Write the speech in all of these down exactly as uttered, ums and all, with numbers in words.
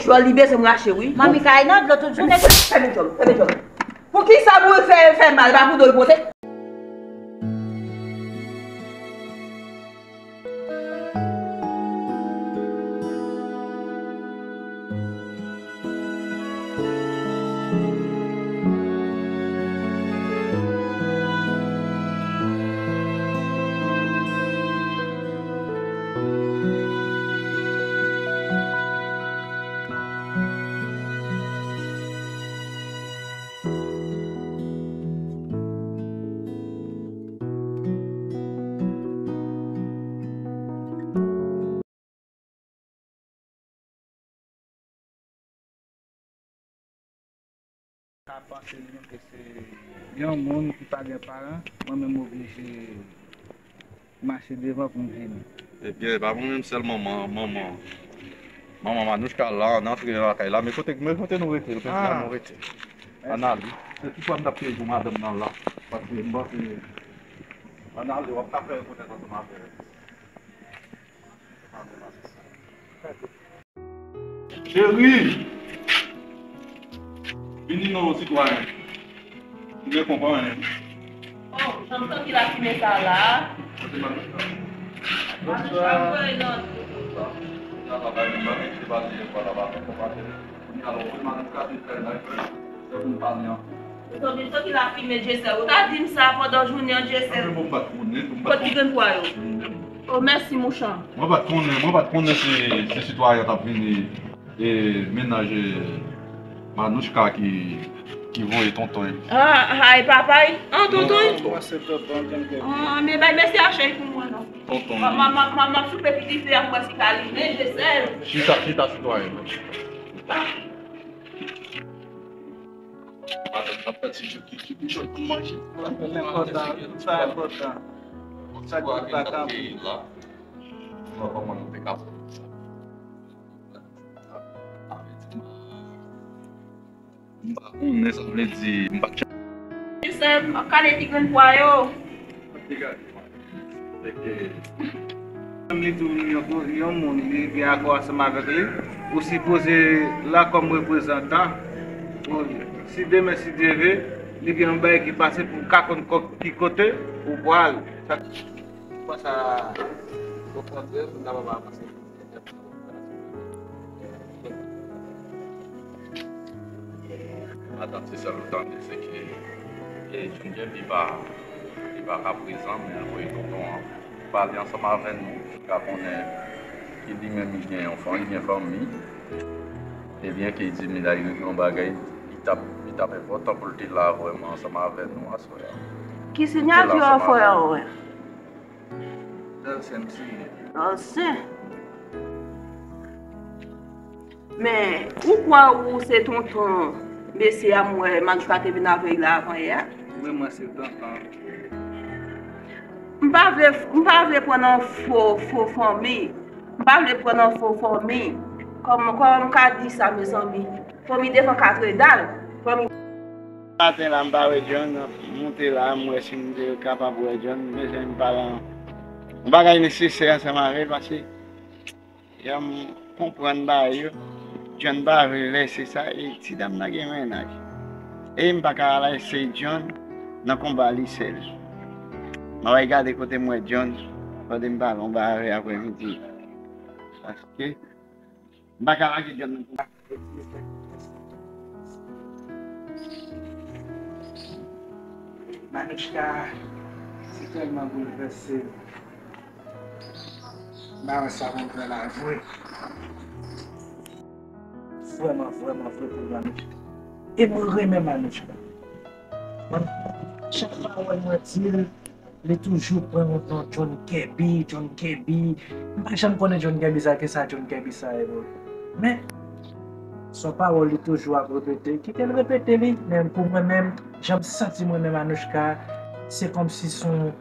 Djòl li bezwen m rache wi. Manmi kay nan dlo tout jounen. Fèmen djòl, fèmen djòl. Poukisa pou fè, fè mal, pa pou do l pote? Ka panse nou ke se yon moun ki pa gen paran, mwen menm m oblije mache devan pou m vini. Ebyen, e pa mwen menm sèl manman, manman. Manman Manouchka la, ann antre nan lakay la, men kote, men kote nou rete, l pèp la nou rete. Ann ale. Se tout sa m t ap peye pou madanm nan la. Paske m panse, ann ale, w ap ka fè yon konnen ansanm avè l. Cheri! Vini non, sitwayen. M gen konprann. Oh, janm santi lafimen sa la. Kote Manouchka? Manouchka voye nan. Kounye a la, w voye Manouchka te fè la, se pou m pale an. Ou santi, santi lafimen, Dyesèl. Ou ta di m sa pandan jounen an, Dyesèl. Kot ti grenn pwa yo? Oh, mèsi, mouchan. Mwen pa t konnen, mwen pa t konnen se, se sitwayen t ap vini, e, mennaj, e, Manouchka ki, ki voye tonton. Ah, ay, papay. An, tonton. Mwen se tonton, tonton. Ah, men bay mèsi a chèy pou mwen, non. Tonton. M ap, m ap, m ap, m ap soupe ti dife a pou wè si ka limen, Dyesèl. Chita, chita, sitwayen. Madanm nan fè ti jou ki, ki, ki jwenn pou manje. Sa enpòtan, sa enpòtan. Sa ki pa kanpe. M pa konnen sa vle di, m pa t janm. Dyesèl, m ap kale ti grenn pwa yo. Menm li tou, yon, yon moun, li gen akò ansanm avèk li, ou sipoze la kòm reprezantan. Ou, si demen, si Dye ve, li gen yon bagay ki pase pou w ka konn kò-, ki kote ou pral. Sa, sa, okontrè, pou n kapab avanse. Madanm, se sèl ou tande, se ke, e, John Guy, li pa, li pa ka prezan, men l voye tonton an pale ansanm avè nou, pou ka konnen ki li menm li gen yon fanmi, li gen fanmi. Ebyen, ke li di m li al regle yon bagay, li t ap, li t ap enpòtan pou l te la vrèman ansanm avè nou aswè a. Ki siyati w fè a wè? Dal Sèm si. Dal Sèm. Men, ou kwè ou se tonton mesye a m wè Manouchka te vin avè l la avan yè a? Wi, mwen se tonton. M pa vle, m pa vle pran nan fo, fo fanmi. M pa vle pran nan fo fanmi. Kòman, kòman m ka di sa, mezanmi? Fanmi devan katredal. Fanmi. Maten la, m pa wè John, m monte la, m wè si m te kapab wè John, m bezwen m pale yon bagay nesesè ansanm avè l, paske jan m konprann bagay yo, John pa vle lèse sa, e ti dam nan gen mennaj. E m pa ka lèse John nan konba li sèl. M ap gade kote m wè John, kote m pale yon bagay avè l aprèmidi. Paske m pa ka lage John nan konba. Manouchka, se tèlman boulvèse. M pa wè sa pou m fè la vre. Vrèman, vrèman, vre pou Manouchka. E mwen renmen Manouchka. Mwen, chak pawòl mwen di l, li toujou pran yon ton John Kirby, John Kirby. M pa janm konnen John Kirby sa, ki sa John Kirby sa ye, bro. Men, se yon pawòl li toujou ap repete. Kite l repete li, men pou mwen menm, jan m santi mwen menm Anouchka, se kòmsi se yon,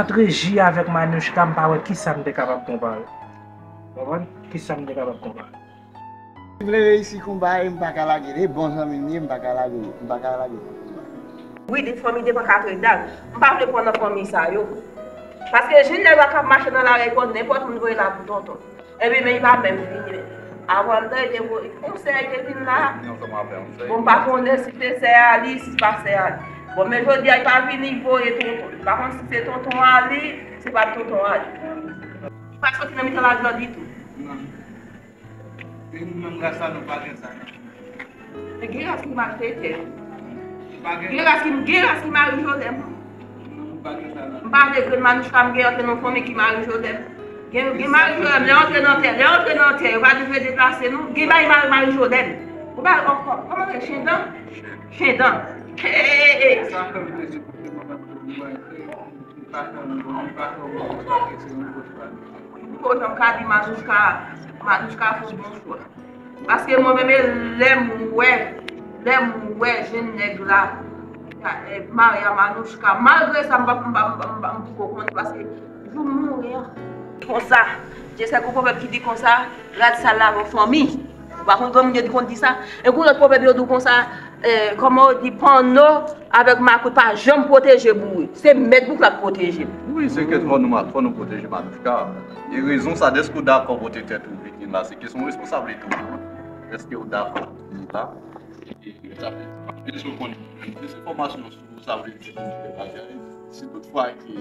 ant Reji avèk Manouchka, m pa wè kisa m te kapab konpare. Konprann? Kisa m te kapab konpare. Si m vle reyisi konba a, m pa ka lage l. E bon zanmi m ye, m pa ka lage, m pa ka lage. Wi, li fanmi devan katredal. M pa vle pran nan fanmi sa yo. Paske jan nèg la k ap mache nan lari, konn nenpòt moun voye la pou tonton. Epi men li pa menm vini. Avan l te voye konsèy te vin la. Bon, m pa konnen si se sè a li, si se pa sè a li. Bon, men jodi a, li pa vini voye tonton. M pa konn si se tonton a li, si se pa tonton a li. Li pa soti nan mitan lajan ditou. Non. E nou menm ras la, nou pa gen sa, non. Men gen ras ki maltretè. Gen ras ki, gen ras ki mari jolè m. M pa vle grenn Manouchka m gen antre nan fanmi ki mari jolè m. Gen, gen mari jolè m, lè antre nan tè, lè antre nan tè, yo pa di vle deplase non. Gen bay mari, mari jolè m. Ou pa, kòman se chendan? Chendan. Hey! Kote m ka di Manouchka, Manouchka fè yon bon chwa. Paske mwen menm, e lè m wè, lè m wè jèn nèg la, e, mari a Manouchka, malgre sa, m pa, m pa, m pa, m pa, m poko konnen, paske jou m mouri an. Konsa, je sè gon pwovèb ki di konsa, rad sal lave fanmi. Ou pa konn granmoun yo di konn di sa? E gon lòt pwovèb yo di w konsa, e, kòman yo di, panno avèk makout pa janm pwoteje boure. Se mèt bouk la k pwoteje l. Wi, se ke fò nou, fò nou pwoteje Manouchka. E rezon sa, dèske w dakò pote tèt ou vini la, se kesyon responsablite w. Èske w dakò vini la? E sa vle di, bezwen konn plis enfòmasyon sou sa vle di pou nou fè bagay. Si toutfwa ke,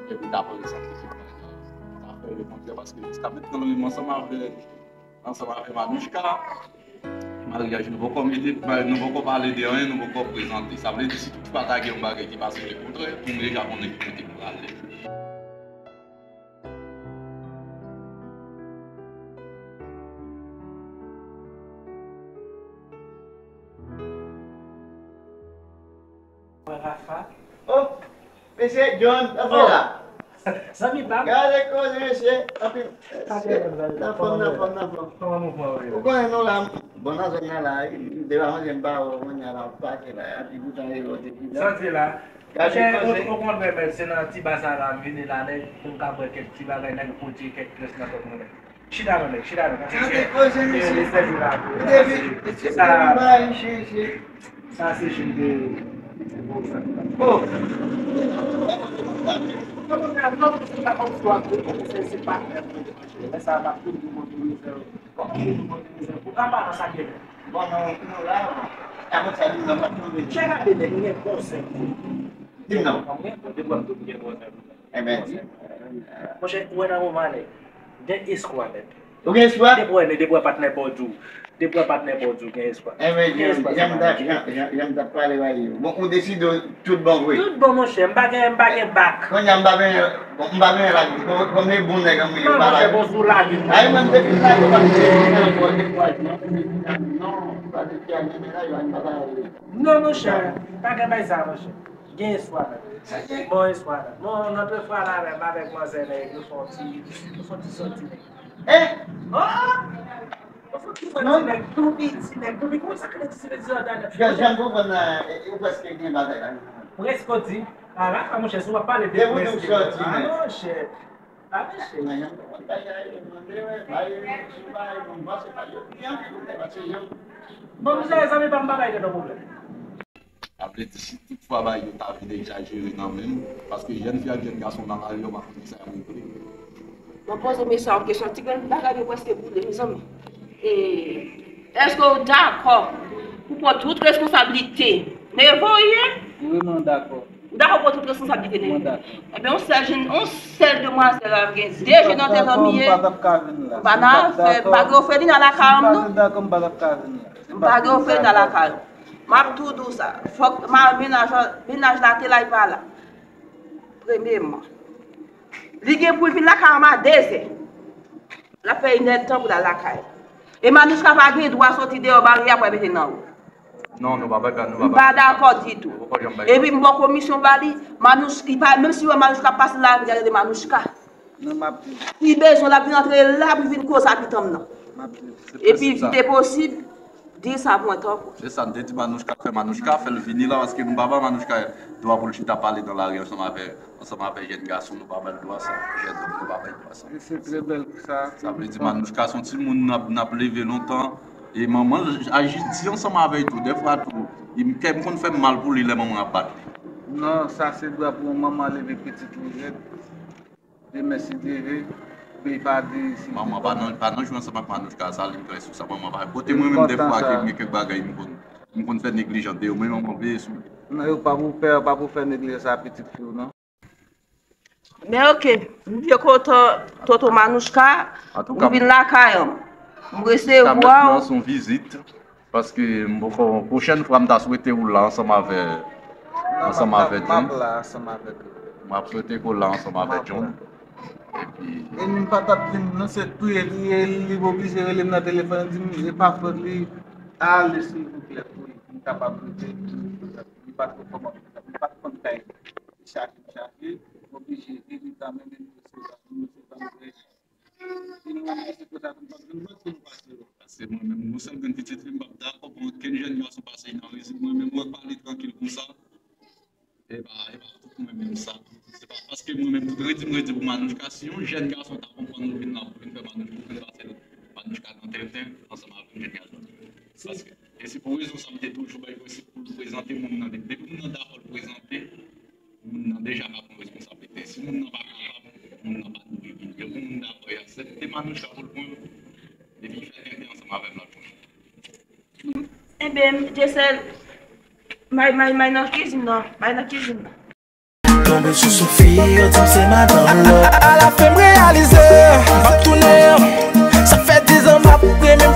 ke nou ta pran sa, sa fè le kontrè, paske jiska mentnan nou menm ansanm avèk, ansanm avèk Manouchka, maryaj nou poko mete, nou poko pale de anyen, nou poko prezante. Sa vle di, si toutfwa ta gen yon bagay ki pase le kontrè, nou deja konnen ki kote pou prale. Rafa. Oh, mesye John, sa fè la? Zanmi pa m. Gade koze, mesye. Anpil. Nan fòm, nan fòm, nan fòm. Kòman mouvman yo ye? Ou konnen nou la, bon, nan zòn nan la, depi avan jen pa wè, kounye a la, pase la, epi poutan e lòt epi la. Santi la. Gade koze. Ou konn wè, men se nan ti ba sa la m vini la, nèg, pou m ka wè kèk ti bagay, nèg pote kèk pyès nan tèt mwen, nèg. Chita non, nèg, chita non. Gade koze, mesye. Li sèvi la pou li. Depi, mesye, sa, depi bay, mesye, mesye. Sa se jil de, de bon sa. Oh. Bon, non, non, la, bon. Chè gade nèg, gen bon sèvo. Di m non. Gen bon sèvo. Enben, di. Monchè, ou wè nan moman, nèg, gen espwa, nèg. Ou gen espwa? Depi w wè, depi w wè patnè pa w di w, depi w wè patnè pa w di w, gen espwa. Enben, jan, jan m t ap, jan, jan, jan m t ap pale ba yo. Bon, ou deside tout bon vre. Tout bon, monchè, m pa gen, m pa gen bak. Kounye a m pa benyen, bon, m pa benyen lage. Bon, bon, men bon nèg an mwen yo pa lage. Non, monchè, bon sou lage. Ay, mwen, depi m lage, pa gen ankò dekouraje, non, non, pa gen ankò, men la, yo pa lage. Non, monchè, pa gen bay sa, monchè. Gen espwa, nèg. Bon espwa, nèg. Bon, lòt fwa la menm, avèk manzè, nèg, nou fè yon ti, nou fè yon ti sòti, nèg. Eh? Oh! Nou fè yon ti sòti, nèg, tou piti, nèg, tou piti, kòman sa, kòman ti sòti la, nèg? Jan, jan m konprann la, e, ou prèske gen bagay la. Prèske, ou di? A la, monchè, si w ap pale de prèske. Depi w sòti, ah, nèg. Monchè. Ah, monchè. Mwen, jan m konprann bagay la, e, mande, wè, bay, bay, bon, pase pa yo, byen, paske yo. Bon, mizè, zanmi pa m, pa bay tèt ou pwoblèm. Sa vle di, si toutfwa bagay yo ta vin egzajere nan men m, paske jèn fi ak jèn gason nan lari yo pa konn kisa y ap regle. Mwen poze mesye a yon kesyon, ti grenn bagay yo prèske boule, mezanmi. E, èske w dakò pou pran tout responsablite Nevo ye? Wi, mwen dakò. Ou dakò pou pran tout responsablite Nevo? Mwen dakò. Ebyen, yon sèl jèn, yon sèl demwazèl la, gen de jèn nan tè zanmi ye. M pa t ap ka vin la. M pa nan afè, m pa gen ofèlina lakay m non. Si m pa t dakò, m pa t ap ka vin la. M pa gen ofèlina lakay m. M ap tou di w sa. Fòk ma-, mennaj, mennaj la te la, li pa la. Premyeman, li gen pou l vin lakay m a dezè. L ap fè inèdtan pou l al lakay. E Manouchka pa gen dwa soti deyò baryè pou al mete nan wout. Non, nou pa, pa, nou pa, m pa dakò ditou. Nou poko janm bay. Epi m ba w komisyon ba li, Manouch-, li pa, menm si w wè Manouchka pase la, li gade de Manouchka. Non, m ap di. Li bezwen l ap vin antre la pou vin koze ak pitit m nan. M ap di. Epi, si te posib, di sa pou mwen tanpri. Se sa, m te di Manouchka fè, Manouchka fè l vini la, paske nou pa ba Manouchka dwa pou l chita pale nan lari ansanm avè, ansanm avè jèn gason, nou pa ba l dwa sa, jèn nonm, nou pa ba l dwa sa. E se trè bèl pou sa. Sa vle di Manouchka se yon timoun n ap, n ap leve lontan, e manman l aji di ansanm avè l tou, dèfwa tou, kè m konn fè m mal pou li lè manman ap bat li. Non, sa se dwa pou yon manman leve pitit li rèd. Demen, si Dye vle, Peyi pa di si Manman pa nan pa nan jwe ansanm ak Manouchka, sa li klè sou sa. Manman pa kote mwen menm defwa ke gen kèk bagay m konn m konn fè neglijante yo, mwen manman veye sou li. Non, yo pa pou fè, pa pou fè neglijans a pitit fi w non. Men oke, m byen kontan Toto Manouchka, Antouka, ou vin lakay an. M Kamèt resevwa nan w. Son vizit, paske m poko pwochèn fwa m ta swete ou la ansanm avè ansanm avè M John. ap la ansanm avèk ou. M ap swete ke w la ansanm avè John. Epi E m pa t ap vin non, se touye li ye, li oblije rele m nan telefòn, li di m e pa fòt li, ale silvouplè pou m kapab rete. M pa t konn kòman, m pa t konn kay chache m chache, m oblije vin kanmenm, men m resevwa, m resevwa m vre. E nou menm se konsa tou, m p ap jwenn lòt pou m pase yo. Paske mwen menm, yon sèl grenn pitit fi, m p ap dakò pou okenn jèn gason pase nan rezil mwen menm, wè pale trankil konsa. E pa, e pa tout mwen menm sa. Se pa paske mwen menm, tout redi m redi pou Manouchka, si yon jèn gason ta konprann ou vin la pou vin fè Manouchka, pou vin pase Manouchka nan tenten ansanm avè m jèn gason. Paske, e se pou rezon sa m te toujou bay, se pou l prezante moun nan. Depi moun nan dakò l prezante, moun nan deja ka pran responsablite. Si moun nan pa kapab, moun nan pa dwe vin. Depi moun dakò e aksepte Manouchka pou l pran, depi l fè tenten ansanm avè m, l ap pran. Enben, Jesèl, may, may, may nan kizin nan, may nan kizin nan. Tonbe sou Sophie, yo di m se madan lòt. Alafen m reyalize, m ap tounen. Sa fè dizan m ap renmen